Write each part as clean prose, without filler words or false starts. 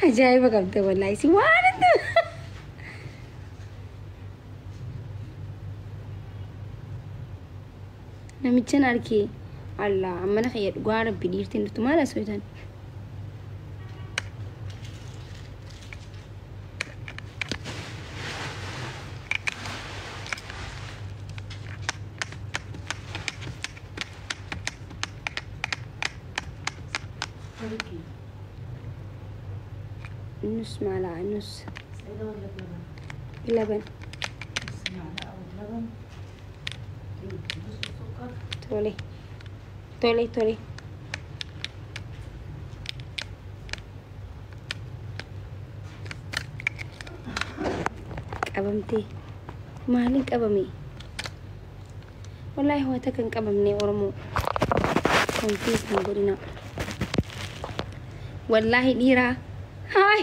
Ajaa'iba qabda wallaahi si waan itti. Namichan arkee Allah ammana kiyya dhugaa rabbi dhiirtiin dhuftu maal asootan? نص معلقة نص سادة ولا بلبن؟ لبن. نص معلقة ولبن، نص سكر. Tole. Tole tole. Qabamtee maaliin qabame? Wallaahi waa takka hin qabamne Oromoo. Confuse hin godhina. Wallaahi dhiiraa. Haay!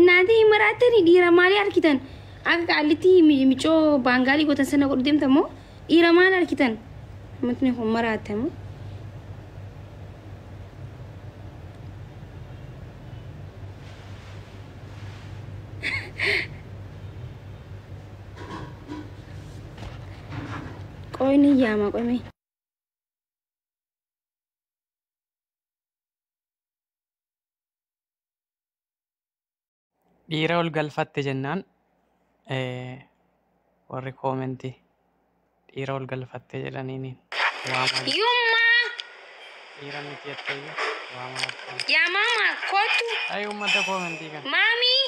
Naatee hin maraattanii dhiira maalii argitan? Akka qaallitti micoo baangaalii gootan sana godhu deemtan moo dhiira maal argitan? Uummatni kun maraatte moo? Qoyni yaama qoyme. Dhiira ol galfatte jennaan warri koomentii dhiira ol galfatte jedhaniini waamaa jirti. Yummaa! Dhiira miti jetteeyyuu waamaa jirti. Yaa maama kootu! Ay uummata koomentii kana. Maamii!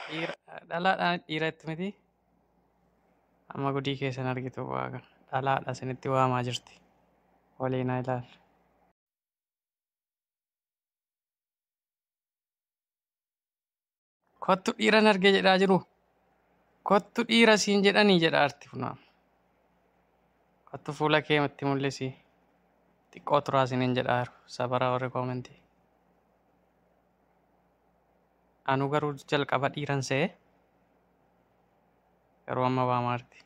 Dhiira dhalaadhaan dhiira itti miti. Amma gudii keessan argitu waaqa. Dhalaadha isinitti waamaa jirti. Waliin haa ilaallu. Kottu dhiiran arge jedhaa jiru. Kottu dhiira siin jedhanii jedha arti kunaa. Kottu fuula kee itti mul'isi. Xiqqoo turaa isiniin jedhaa jiru. Sabara warri koomentii. Anuu garuu jalqaba dhiiran se'e. Garuu amma waamaa jirti.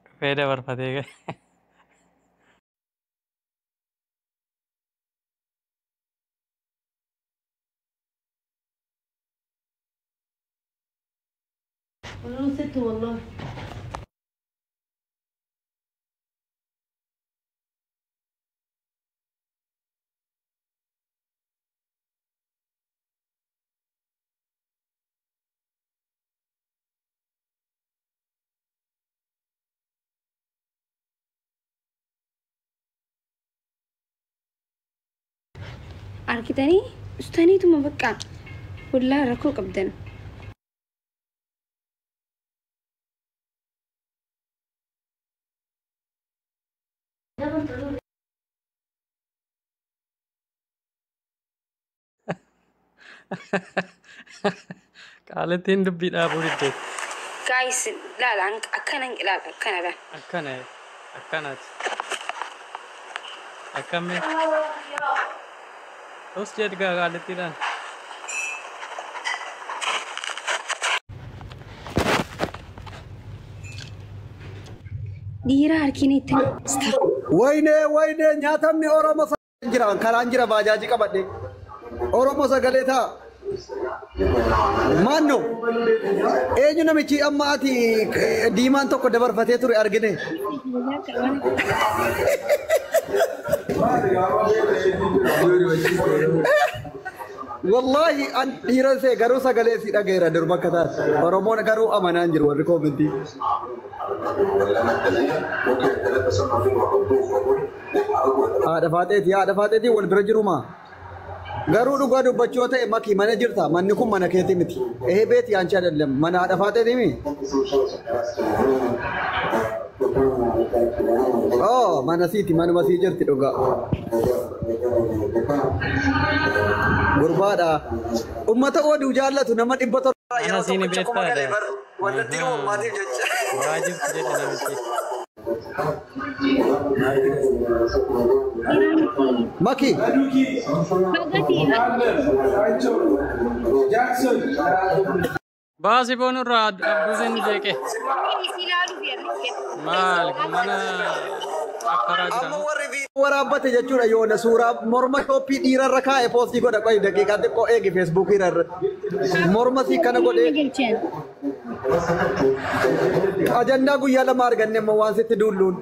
Dhufee dabarfatee ga'e. قولوا له ست والله. Argitanii ustaniituma bakka wallaahi rakkoo qabdan. لبن تقولوا. Qaalittiin dubbii dhaabuu diddeetti. Guys, laala akkana ilaala akkana laala. Akkana akkanaati. Akkamii? Tus jedhi gaa qaalittiidhaan. Dhiira harkiin itti. Wayne wayne nyaatamni Oromoo jira karaan jira baajaajii qabadhe. Oromoo sagalee ta'a. Maanno eenyu namichi amma ati diimaan tokko dabarfatee ture argine. Wallaahi an dhiira see garuu sagalee si dhageera durba akka taate. Oromoon garuu amanaan jiru warri koomentii. Haadha faaxeeti haadha faaxeeti wal bira jirumaa. Garuu dhugaa dubbachuu ta'e makii mana jirta manni kun mana keeti miti. Ehee beeti yaanchi አይደለም mana haadha faaxeeti mi? Oh mana siiti manuma sii jirti dhugaa. Gurbaadha. Ummata oduu jaallatu nama 700 Mana yeroo siini tokkicha kuma beektaadha. galee bar wallatti uumaatiif jecha. Waa jirtu jedhe namichi. Maki Baasii boonurraa Abduuseen jeeqe. Maal kun mana akkaraa jira. Amma warri viidiyoo waraabbate jechuudha yoona suuraa morma shooppii dhiirarra kaa'e poostii godha qoyi daqiiqaa xiqqoo eegi feesbuukii irratti. Morma sii kana godhee ajandaa guyyaa lama arganne immoo waan sitti duulluun.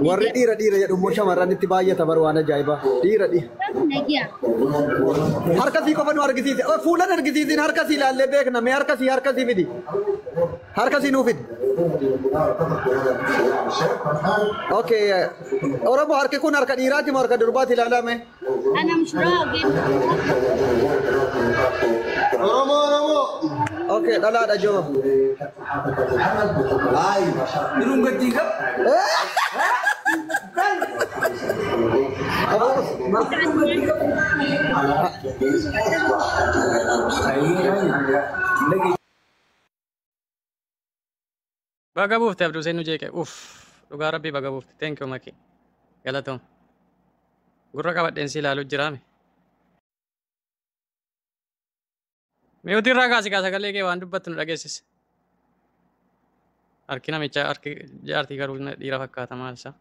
Warri dhiira dhiira jedhu immoo shamarran itti baay'ata bar waan ajaa'ibaa. Dhiira dhiira. Harka sii qofa nu argisiise. Oh, fuulan argisiisin harka sii ilaallee beekna. Mee harka sii harka sii fidi. Harka sii nuu fidi. Okay. Oromoo harki kun harka dhiiraati moo harka durbaati ilaalame? أنا مش راجل. Oromoo Oromoo. Okay dhalaadha joo. Baga buufte Abduuseen nu jeeqe. Uff dhugaa rabbii baga buufte. Thank you Maki. Galatoom. Gurra qabadheen si ilaalu jiraame. Mute irraa kaasi kaa sagalee kee waan dubbattu nu dhageessise. Harki namichaa harki jaartii garuu dhiira fakkaata maal isaa.